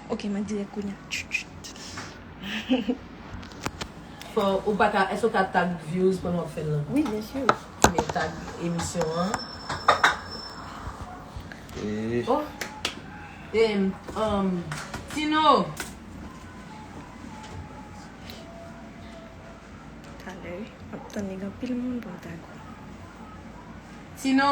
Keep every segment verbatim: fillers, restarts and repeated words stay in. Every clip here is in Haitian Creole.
Ok, mwen dirèk kounye a. Tch, tch. Fò ou pa ka, èske ou ka tag views pandan w ap fè l lan? Wi, byen si. Men tag emisyon an. E Oh. Em, um, Tino. Talè, wi. M ap tann li gen anpil moun pou m tag ou. Tino.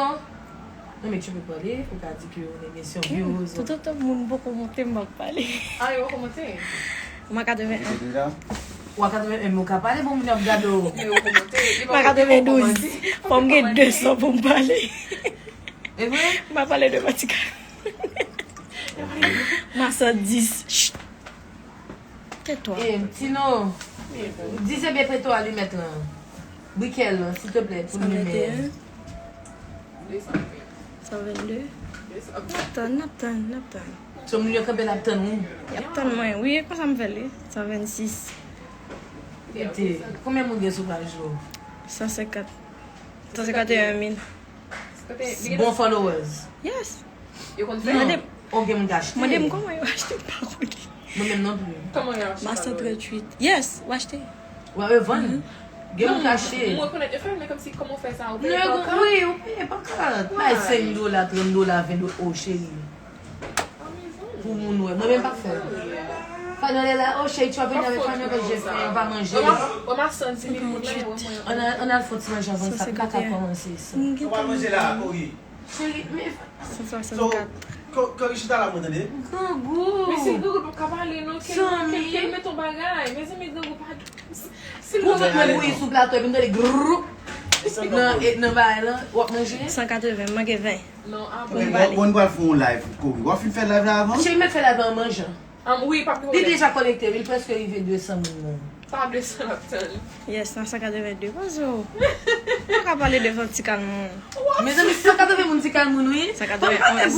Non, men tu peux parler, ou ka di ke ou nan emisyon views. Toutotan moun poko monte, m ap pale. Ah, yo kòmante. Mwen katreven en. Deja? Ou a katreven en, men ou ka pale, bon, moun ap gade w. Mwen katrevendouz. Fò m gen de san pou m pale. E vre? M pa pale de Vatika. M a san dis. Chut. Tèt ou. E, Tino. Di se byen preto alimèt lan. Brikè lan, silteplè, pou n limen. San vennde. N ap tann, n ap tann, n ap tann. So moun yo kanpe l ap tann ou. Y ap tann mwen. Wi, e konsa m fè l, wi. San vennsis. Mete, konbyen moun gen sou paj ou? San senkant. San senkanteyen mil. Bon followers. Yes. Yo konn fè. Mande m, Ou gen moun ki achte. Mande m kòman yo achte, m pa konnen. Mwen menm non pli. Kòman yo achte? Master trente-huit. Yes, ou achte. Wè, yo vann. Gen moun ki achte. Mwen rekonèt yo fè, men kòmsi kòman w fè sa, ou Non, peye yo pa gon- wi, ou peye pa kat. Bay senk dola, trant dola, ven dola. O cheri. Pou moun wè. Mwen menm pa fè. Fè nan lè la, o cheri, tu as venu avec famille, parce que j'ai faim, on va manger. Wè m ap santi li moun la, wè mwen. Ann al, ann al fè ti manje avan sa, m pa ka kòmanse sa. M gen Ou pa manje la, Kori. Cheri, men san swasannkat. Kori chita la, mwen tande. Grangou. Men si Grangou p ap ka pale, non, ke l, ke l, ke l mete yon bagay. Mezanmi, Grangou pa. Si l Pou fè mete mwen bouyi sou plato, epi m tande grrrr. Nan, e, nan bagay lan, w ap manje? San katreven, manke ven. Non, Bon, bon, nou pral fè yon live, Kori. W ap fin fè live la avan? Cheri, mèt fè live la an manjan. Am, wi, pa gen Li pwoblèm. Deja konekte, wi, li prèske rive de san moun nan. Pa de san l ap tann. Yes, nan san katreven de. Poze w. Ou ka pale devan ti kal moun. Mezanmi, san katreven moun ti kal moun, wi. San katreven onz.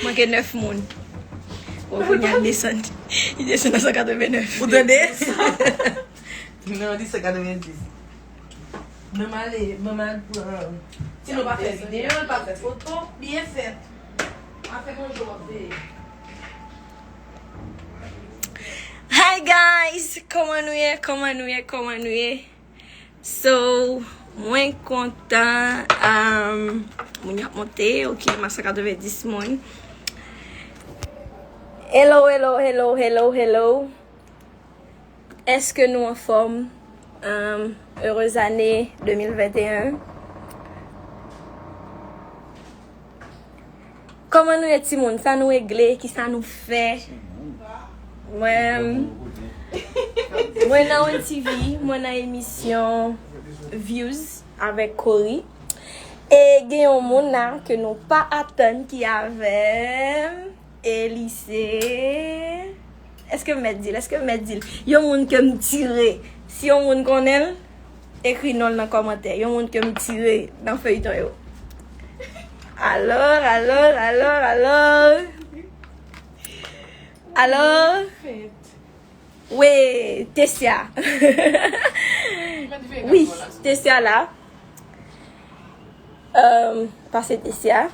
Manke nèf moun. Bon, kounye a desann. Li desann nan san katreven nèf. Ou tande? Non, li se katreven dis. Manman ale, manman al pran. Tino pa fè videyo, li pa fè foto, byen fèt. Pa fè manje w ap veye. Hi guys, kòman nou ye? Kòman nou ye? Kòman nou ye? So, mwen kontan, um, moun y ap monte, ok, m a san katreven dis moun. Hello, hello, hello, hello, hello. Èske nou anfòm? Um, heureuse année de mil venteyen. Kòman nou ye timoun? Sa nou regle? Kisa nou fè? Mwen, mwen nan One T V, mwen nan emisyon Views avèk Cory. E gen yon moun la ke nou pa atann ki avè m. E li se... Èske m mèt di l? Èske m mèt di l? Yon moun ke m tire. Si yon moun konnen l, ekri non l nan kòmantè. Yon moun ke m tire nan feyton yo. Alò, alò, alò, alò. Alò. Wi, Tessia. Wi, Tessia la. Um, pase Tessia.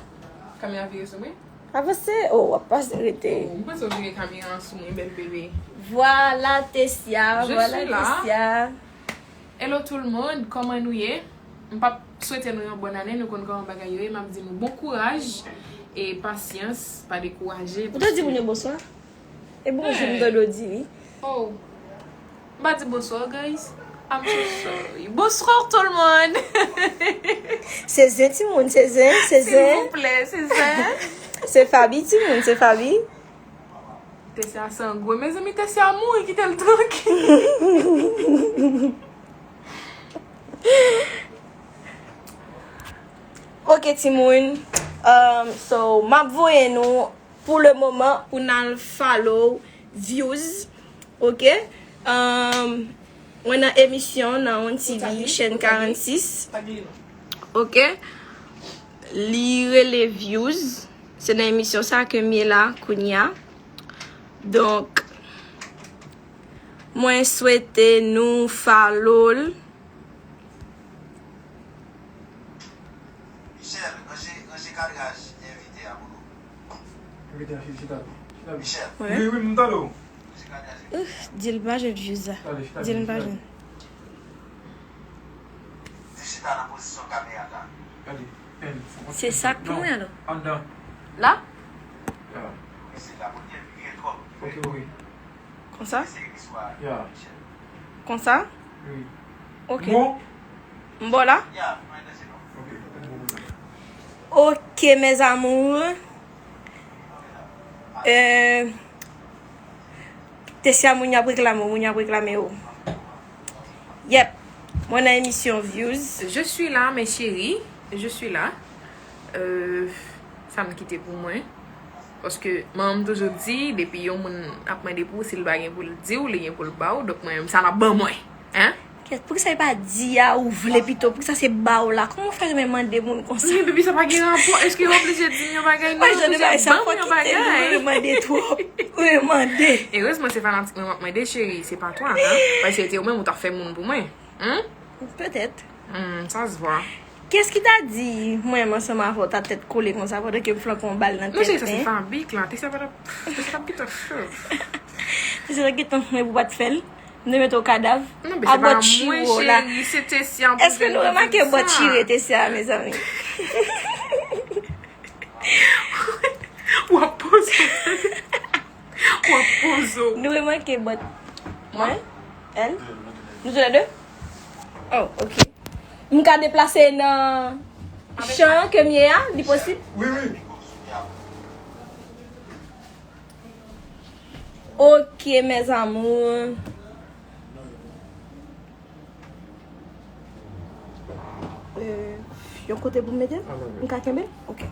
Kamera vire sou mwen? Avanse. Oh, w ap pase rete. Oh, m panse w vire kamera an sou mwen, bèl bebe. Vwala Tessia, Je vwala suis là. Tessia. Hello tout le monde, kòman nou ye? M p ap swete nou yon bòn ane, nou konn kòman bagay yo ye, m ap di nou bon kouraj e pasyans, pa dekouraje. Ou te di moun yo bonswa? E bonjou m tande w di wi. Oh. M pa di bonswa, guys. I'm so sorry. Bonsoir tout le monde. Se zen timoun, se zen, se zen. Silvouplè, se zen. Se Fabi timoun, se Fabi. Tessia san gwo. Mezanmi, Tessia mouri, kite l trankil. Ok timoun. Um, so, m ap voye nou pou le moman pou n al follow Views. Ok. Um, mwen nan emisyon nan One T V, chèn karannsis. Ok. Li rele Views. Se nan emisyon sa ke m ye la kounya. Donk, mwen swete nou follow l. Michel, ranje, ranje kadraj envite a pou nou. Envite a, felisita. Wi, wi, m tande w. Di l pa jwenn views la. Di l pa jwenn. Se sa k pou mwen alò. La? Konsa? Konsa? Ok. M bò la? Ok, mes amours. Euh, Tessia, moun y ap reklame w, moun y ap reklame w. Yep. Mwen nan emisyon Views. Je suis là, mes chéris. Je suis là. Euh, sa m kite pou mwen. Paske manman m toujou di, depi yon moun ap mande pou ou, si l pa gen pou l di w, li gen pou l ba w. Donk mwen menm, sa l ap ban mwen. Hein? Kèt, poukisa li pa di a ou vle pito? Poukisa se ba w la? Kòman w fè renmen mande moun konsa? Wi, depi sa pa gen rapò, èske yo oblije di m yon bagay? Non, yo oblije ban m yon bagay. Mwen mande twòp. Mwen mande. Erezman se fanatik mwen m ap mande, cheri, se pa twa, hein? Paske se te ou menm ou t ap fè moun pou mwen. Hmm? Petèt. Hmm, ça se voit. Qu'est-ce qui t'a dit? Mwen menm ansanm avè w, ta tèt kole konsa pandan ke m flanke yon bal nan tèt. Non, cheri, sa se fabrik la. Te sa pa t ap, te sa t ap gentan cho. Te sa t ap gentan fè pou pa t fè l. M te mete w kadav. Non, men se pa mwen, cheri, se Tessia. Èske nou remake bòt chire Tessia a, mezanmi? W ap poze w. W ap poze w. Nou remake bòt mwen, èl, nou toulède? Oh, ok. M ka deplase nan chan ke m ye a, li posib? Wi, wi. Ok, mes amours. Euh, yon kote pou m mete l? M ka kenbe? Ok.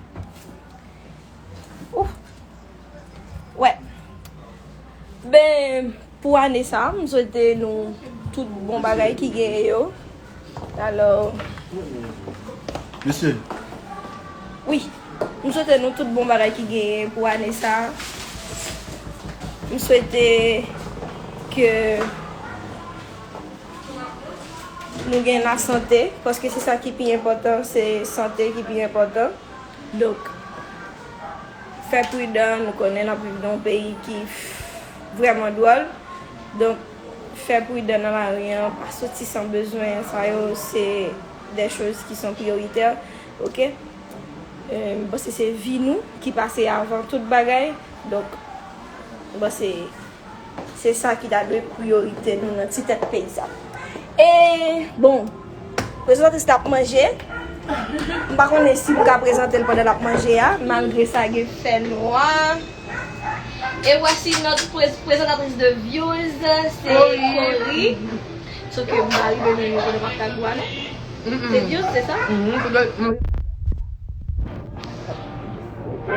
Ouf. Wè. Ben, pou ane sa, m swete nou tout bon bagay ki genyen yo. Alò, mesye. Wi. M swete nou tout bon bagay ki genyen pou ane sa. M swete ke nou gen lasante, paske se sa ki pi enpòtan, se sante ki pi enpòtan. Donk, fè pridan, nou konnen n ap viv nan yon peyi ki vrèman dwòl. Donk, fè pridan nan lari an, pa soti san bezwen, sa yo se des choses qui sont prioritaires, ok? Euh, m panse se vi nou ki pase avan tout bagay. Donk, m panse se sa ki ta dwe priyorite nou nan ti tèt peyi sa. E, bon, prezantatris la ap manje. M pa konnen si m ka prezante l pandan l ap manje a, malgre sa gen fè nwa. Et voici notre pré-, présentatrice de Views, c'est Cory. Sòf ke m pa rive menm yo konnen m ap ta gou a non. Se Views, se sa? Ok.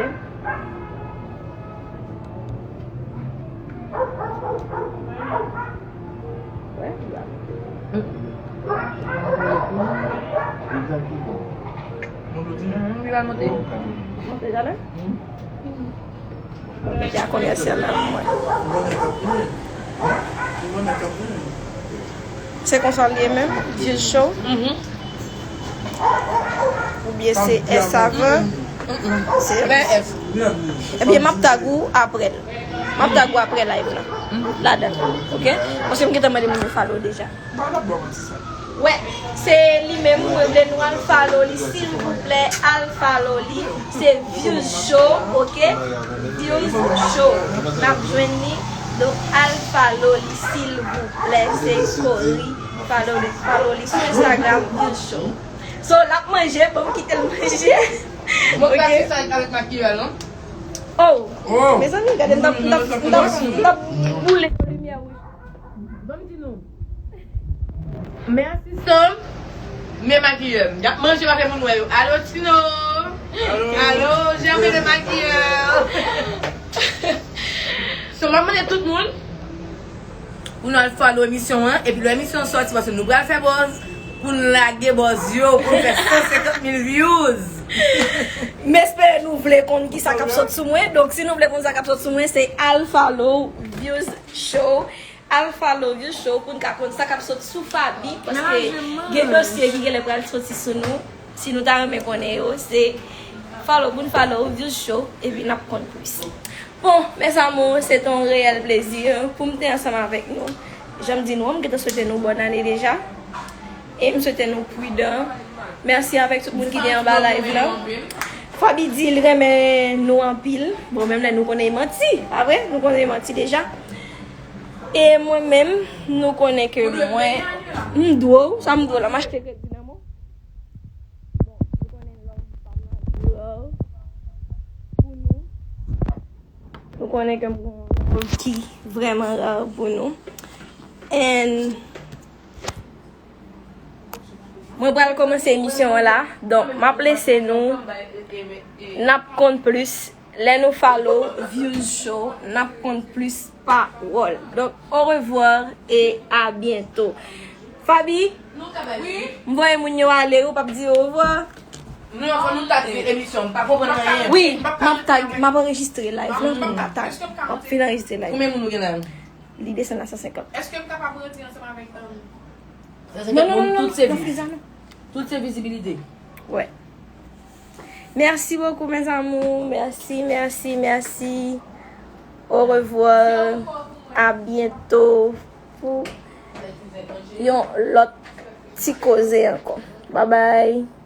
Li va monte. Monte talè? Medya komèsyal la pou mwen. Se konsa l ye menm, Views Show? Oubyen se S avan? Se S. Ebyen, m ap tag ou apre l. M ap tag ou apre live la. Ladan l, ok? Paske m gentan mande moun yo follow deja. Wè, se li menm, mwen vle nou al follow li, silvouplè, al follow li. Se Views Show, ok? Views Show. N ap jwenn li. Donk, al follow li, silvouplè. Se Cory. Follow li, follow li sou Instagram, Views Show. So, l ap manje, ban m kite l manje. Mwen pa se sa avèk makiyaj, non? Oh! Mezanmi, gade, m t ap, m t ap, m t ap, m t ap boule limyè wouj. Ban m di nou. Men asistan m, men makiyè m. Y ap manje, pa fè moun wè yo. Alo, Tino! Alo, Germaine, le maquilleur! So, m ap mande tout moun pou nou al follow emisyon an, epi lè emisyon an sòti, paske nou pral fè buzz, pou n lage buzz yo, pou n fè san senkant mil views. M espere nou vle konn ki sa k ap sot sou mwen. Donk, si nou vle konn sa k ap sot sou mwen, se al follow Views Show. Al follow Views Show pou n ka konn sa k ap sot sou Faby, paske gen dosye ki genlè pral soti sou nou. Si nou ta renmen konnen yo, se follow pou n follow Views Show, epi n ap konn plis. Bon, mes amours, se te yon reyèl plezi pou m te ansanm avèk nou. Jan m di nou, m gentan swete nou bòn ane deja. E m swete nou pridan. Mèsi avèk tout moun ki te anba live la. Faby di l renmen nou anpil. Bon, menm lè nou konnen e manti, pa vre? Nou konnen e manti deja. E mwen menm, nou konnen ke mwen, m dwe w, sa m dwe w la, m achte kredi nan men w. Bon, nou konnen love pa m nan love pou nou. Nou konnen ke m gen yon love ki vrèman rare pou nou. And mwen pral kòmanse emisyon an la. Donk, m ap lese nou. N ap konn plis. Lè nou follow Views Show, n ap konn plis pawòl. Donk, au revoir et à bientôt. Faby, m voye moun yo ale, ou p ap di au revoir? Non, fò nou tag emisyon, m pa konprann anyen. Wi, m ap tag, m ap anrejistre live la, m ap tag. M ap fin anrejistre live. Konbyen moun nou gen la? Li desann a san senkant. Èske m kapab rantre ansanm avèk, um, Non, non, non, non, non, Friza, non. Tout se vizibilite. Ouais. Merci beaucoup, mes amours. Merci, merci, merci. Au revoir. À bientôt. Pou yon lòt ti koze ankò. Bye bye.